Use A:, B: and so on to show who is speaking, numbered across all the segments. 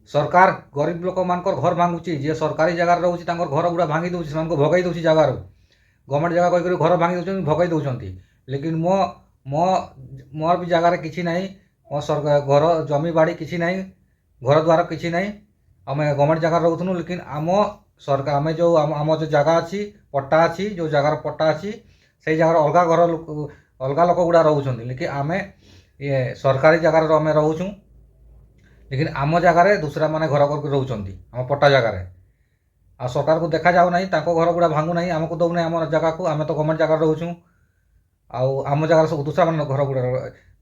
A: ସରକାର ଗରିବ ଲୋକମାନଙ୍କର ଘର ଭାଙ୍ଗୁଛି। ଯିଏ ସରକାରୀ ଜାଗାରେ ରହୁଛି, ତାଙ୍କର ଘର ଗୁଡ଼ା ଭାଙ୍ଗି ଦେଉଛି, ସେମାନଙ୍କୁ ଭଗାଇ ଦେଉଛି ଜାଗାରୁ। ଗଭର୍ଣ୍ଣମେଣ୍ଟ ଜାଗା କହିକରି ଘର ଭାଙ୍ଗି ଦେଉଛନ୍ତି, ଭଗାଇ ଦେଉଛନ୍ତି। ଲେକିନ୍ ମୋ ମୋ ମୋର ବି ଜାଗାରେ କିଛି ନାହିଁ। ମୋ ସରକାର ଘର, ଜମି ବାଡ଼ି କିଛି ନାହିଁ, ଘର ଦ୍ୱାର କିଛି ନାହିଁ। ଆମେ ଗଭର୍ଣ୍ଣମେଣ୍ଟ ଜାଗାରେ ରହୁଥିଲୁ। ଲେକିନ୍ ଆମ ସରକାର, ଆମେ ଯେଉଁ ଆମ ଯେଉଁ ଜାଗା ଅଛି, ପଟ୍ଟା ଅଛି, ଯେଉଁ ଜାଗାର ପଟ୍ଟା ଅଛି, ସେଇ ଜାଗାର ଅଲଗା ଘର ଲୋକ, ଅଲଗା ଲୋକ ଗୁଡ଼ା ରହୁଛନ୍ତି। ଲେକିନ୍ ଆମେ ଇଏ ସରକାରୀ ଜାଗାରେ ଆମେ ରହୁଛୁଁ। ଲେକିନ୍ ଆମ ଜାଗାରେ ଦୁସରା ମାନେ ଘର କରିକି ରହୁଛନ୍ତି, ଆମ ପଟ୍ଟା ଜାଗାରେ। ଆଉ ସରକାରକୁ ଦେଖାଯାଉ ନାହିଁ। ତାଙ୍କ ଘର ଗୁଡ଼ା ଭାଙ୍ଗୁନାହିଁ, ଆମକୁ ଦେଉନାହିଁ ଆମର ଜାଗାକୁ। ଆମେ ତ ଗଭର୍ଣ୍ଣମେଣ୍ଟ ଜାଗାରେ ରହୁଛୁଁ, ଆଉ ଆମ ଜାଗାରେ ସବୁ ଦୁସରା ମାନେ ଘର ଗୁଡ଼ା,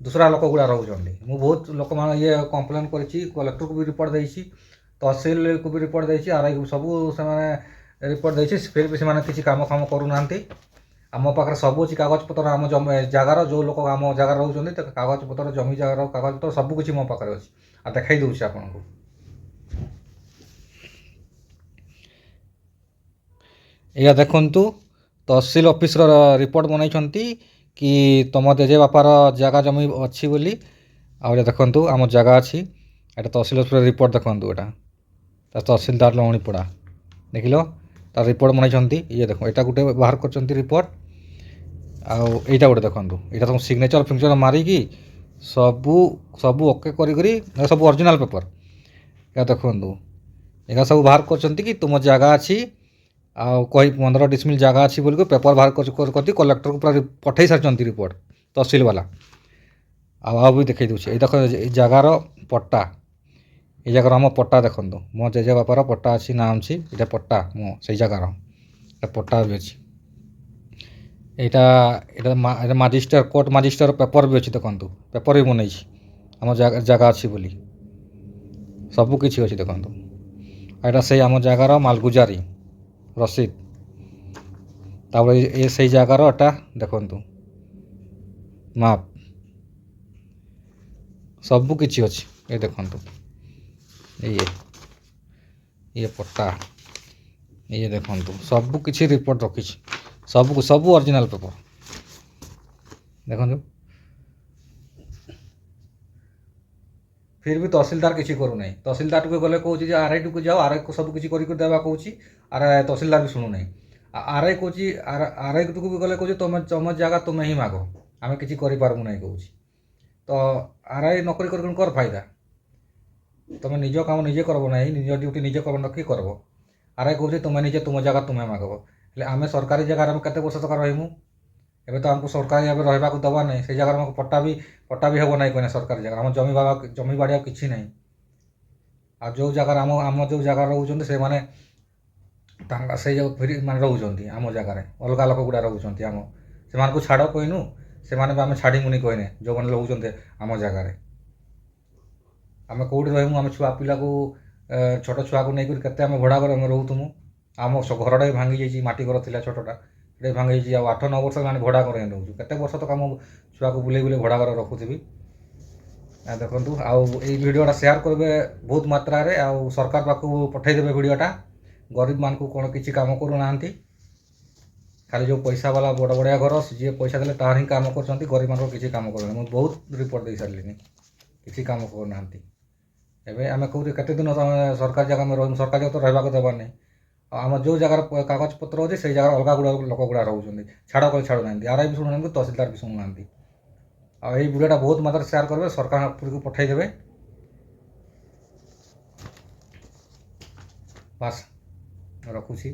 A: ଦୁସରା ଲୋକ ଗୁଡ଼ା ରହୁଛନ୍ତି। ମୁଁ ବହୁତ ଲୋକମାନେ ଇଏ କମ୍ପ୍ଲେନ୍ କରିଛି, କଲେକ୍ଟରକୁ ବି ରିପୋର୍ଟ ଦେଇଛି, ତହସିଲକୁ ବି ରିପୋର୍ଟ ଦେଇଛି, ଆର୍ I ସବୁ ସେମାନେ ରିପୋର୍ଟ ଦେଇଛି। ଫିର୍ ବି ସେମାନେ କିଛି କାମ ଫାମ କରୁନାହାନ୍ତି। ଆମ ପାଖରେ ସବୁ ଅଛି କାଗଜପତ୍ର ଆମ ଜମି ଜାଗାର। ଯେଉଁ ଲୋକ ଆମ ଜାଗାରେ ରହୁଛନ୍ତି, ତ କାଗଜପତ୍ର, ଜମି ଜାଗାର କାଗଜପତ୍ର ସବୁ କିଛି ମୋ ପାଖରେ ଅଛି ଆଉ ଦେଖାଇ ଦେଉଛି ଆପଣଙ୍କୁ। ଏଇଟା ଦେଖନ୍ତୁ, ତହସିଲ ଅଫିସର ରିପୋର୍ଟ ବନାଇଛନ୍ତି କି ତୁମ ଜେଜେ ବାପାର ଜାଗା ଜମି ଅଛି ବୋଲି। ଆଉ ଏଇଟା ଦେଖନ୍ତୁ, ଆମ ଜାଗା ଅଛି। ଏଇଟା ତହସିଲ ଅଫିସର ରିପୋର୍ଟ ଦେଖନ୍ତୁ। ଏଇଟା ତହସିଲଦାର ଲଉଣୀପଡ଼ା, ଦେଖିଲ, ତାର ରିପୋର୍ଟ ବନାଇଛନ୍ତି। ଇଏ ଦେଖ, ଏଇଟା ଗୋଟେ ବାହାର କରିଛନ୍ତି ରିପୋର୍ଟ। ଆଉ ଏଇଟା ଗୋଟେ ଦେଖନ୍ତୁ, ଏଇଟା ତୁମ ସିଗ୍ନେଚର ଫିଗ୍ନେଚର ମାରିକି ସବୁ ସବୁ ଓକେ କରିକରି, ସବୁ ଅରିଜିନାଲ୍ ପେପର୍। ଏଇଟା ଦେଖନ୍ତୁ, ଏଇଟା ସବୁ ବାହାର କରିଛନ୍ତି କି ତୁମ ଜାଗା ଅଛି ଆଉ କହି 15 ଡିସମିଲ୍ ଜାଗା ଅଛି ବୋଲିକି ପେପର୍ ବାହାର କରି କଲେକ୍ଟରକୁ ପୁରା ପଠେଇ ସାରିଛନ୍ତି ରିପୋର୍ଟ ତହସିଲ ବାଲା। ଆଉ ଆଉ ବି ଦେଖେଇ ଦେଉଛି। ଏଇ ଦେଖ, ଏଇ ଜାଗାର ପଟ୍ଟା, ଏଇ ଜାଗାର ଆମ ପଟ୍ଟା ଦେଖନ୍ତୁ। ମୋ ଜେଜେ ବାପାର ପଟ୍ଟା ଅଛି, ନାଁ ଅଛି। ଏଇଟା ପଟ୍ଟା ମୋ ସେଇ ଜାଗାର, ଏଇଟା ପଟ୍ଟା ବି ଅଛି। ଏଇଟା ଏଇଟା ମାଜିଷ୍ଟର, କୋର୍ଟ ମାଜିଷ୍ଟର ପେପର୍ ବି ଅଛି। ଦେଖନ୍ତୁ, ପେପର୍ ବି ବନେଇଛି ଆମ ଜାଗା ଅଛି ବୋଲି। ସବୁ କିଛି ଅଛି ଦେଖନ୍ତୁ। ଏଇଟା ସେଇ ଆମ ଜାଗାର ମାଲଗୁଜାରୀ ରସିଦ। ତାପରେ ଏ ସେଇ ଜାଗାର ଏଟା ଦେଖନ୍ତୁ ମାପ୍, ସବୁ କିଛି ଅଛି। ଏ ଦେଖନ୍ତୁ, ଇଏ ଇଏ ପଟ୍ଟା, ଇଏ ଦେଖନ୍ତୁ, ସବୁ କିଛି ରିପୋର୍ଟ ରଖିଛି, ସବୁ ସବୁ ଅରିଜିନାଲ୍ ପେପର୍ ଦେଖନ୍ତୁ। ଫିର୍ ବି ତହସିଲଦାର କିଛି କରୁନାହିଁ। ତହସିଲଦାରକୁ ଗଲେ କହୁଛି ଯେ ଆର୍ ଆଇକୁ ଯାଅ, ଆର୍ ଆଇକୁ ସବୁ କିଛି କରିକି ଦେବା କହୁଛି। ଆର୍ ତହସିଲଦାର ବି ଶୁଣୁନାହିଁ। ଆର୍ I କହୁଛି, ଆର୍ ଆର୍ ଆଇକୁ ବି ଗଲେ କହୁଛି, ତୁମେ ତୁମ ଜାଗା ତୁମେ ହିଁ ମାଗ, ଆମେ କିଛି କରିପାରିବୁ ନାହିଁ କହୁଛି। ତ ଆର୍ I ନକରି କରି କର ଫାଇଦା? ତୁମେ ନିଜ କାମ ନିଜେ କରିବ ନାହିଁ, ନିଜ ଡ୍ୟୁଟି ନିଜେ କରିବ ନା, କିଏ କରିବ? ଆର୍ I କହୁଛି, ତୁମେ ନିଜେ ତୁମ ଜାଗା ତୁମେ ମାଗବ। ହେଲେ ଆମେ ସରକାରୀ ଜାଗାରେ ଆମେ କେତେ ବର୍ଷ ତକ ରହିମୁ? ଏବେ ତ ଆମକୁ ସରକାରୀ ଏବେ ରହିବାକୁ ଦେବା ନାହିଁ। ସେଇ ଜାଗାରେ ଆମକୁ ପଟ୍ଟା ବି ହେବ ନାହିଁ କହିନା। ସରକାରୀ ଜାଗା ଆମ ଜମି ବାବା, ଜମି ବାଡ଼ି ଆଉ କିଛି ନାହିଁ। ଆଉ ଯେଉଁ ଜାଗାରେ ଆମ ଆମ ଯେଉଁ ଜାଗାରେ ରହୁଛନ୍ତି, ସେମାନେ ତାଙ୍କ ସେଇ ଯେଉଁ ଫ୍ରି ମାନେ ରହୁଛନ୍ତି। ଆମ ଜାଗାରେ ଅଲଗା ଲୋକ ଗୁଡ଼ା ରହୁଛନ୍ତି। ଆମ ସେମାନଙ୍କୁ ଛାଡ଼ କହିନୁ, ସେମାନେ ବି ଆମେ ଛାଡ଼ିମୁନି କହିନେ। ଯେଉଁମାନେ ରହୁଛନ୍ତି ଆମ ଜାଗାରେ, ଆମେ କେଉଁଠି ରହିମୁ? ଆମେ ଛୁଆ ପିଲାକୁ, ଛୋଟ ଛୁଆକୁ ନେଇକରି କେତେ ଆମେ ଭଡ଼ା ଘରେ ଆମେ ରହୁଥିମୁ? ଆମ ଘରଟା ବି ଭାଙ୍ଗି ଯାଇଛି। ମାଟି ଘର ଥିଲା ଛୋଟଟା, ସେଇଟା ବି ଭାଙ୍ଗି ଯାଇଛି। ଆଉ 8-9 ବର୍ଷ ହେଲାଣି ଭଡ଼ା ଘରେ ହିଁ ରହୁଛୁ। କେତେ ବର୍ଷ ତକ ଆମ ଛୁଆକୁ ବୁଲେଇ ବୁଲେଇ ଭଡ଼ା ଘରେ ରଖୁଥିବି? ଦେଖନ୍ତୁ, ଆଉ ଏଇ ଭିଡ଼ିଓଟା ସେୟାର କରିବେ ବହୁତ ମାତ୍ରାରେ ଆଉ ସରକାର ପାଖକୁ ପଠେଇଦେବେ ଭିଡ଼ିଓଟା। ଗରିବମାନଙ୍କୁ କ'ଣ କିଛି କାମ କରୁନାହାନ୍ତି। ଖାଲି ଯେଉଁ ପଇସା ବାଲା, ବଡ଼ ବଡ଼ିଆ ଘର, ଯିଏ ପଇସା ଦେଲେ ତାର ହିଁ କାମ କରୁଛନ୍ତି। ଗରିବମାନଙ୍କର କିଛି କାମ କରୁନାହାନ୍ତି। ମୁଁ ବହୁତ ରିପୋର୍ଟ ଦେଇ ସାରିଲିଣି, କିଛି କାମ କରୁନାହାନ୍ତି। ଏବେ ଆମେ କେଉଁଠି କେତେ ଦିନ ଆମେ ସରକାରୀ ଜାଗା ଆମେ ରହିବୁ? ସରକାରୀ ଜାଗା ତ ରହିବାକୁ ଦେବାର ନାହିଁ। ଆଉ ଆମ ଯେଉଁ ଜାଗାର କାଗଜପତ୍ର ଅଛି, ସେଇ ଜାଗାରେ ଅଲଗା ଗୁଡ଼ା ଲୋକ ଗୁଡ଼ା ରହୁଛନ୍ତି। ଛାଡ଼ କଲେ ଛାଡ଼ୁନାହାନ୍ତି। ଆର୍ I ବି ଶୁଣୁନାହାନ୍ତି, ତହସିଲଦାର ବି ଶୁଣୁନାହାନ୍ତି। ଆଉ ଏଇ ଭିଡ଼ିଓଟା ବହୁତ ମାତ୍ରାରେ ସେୟାର କରିବେ, ସରକାର ଉପରକୁ ପଠାଇଦେବେ। ବାସ୍, ରଖୁଛି।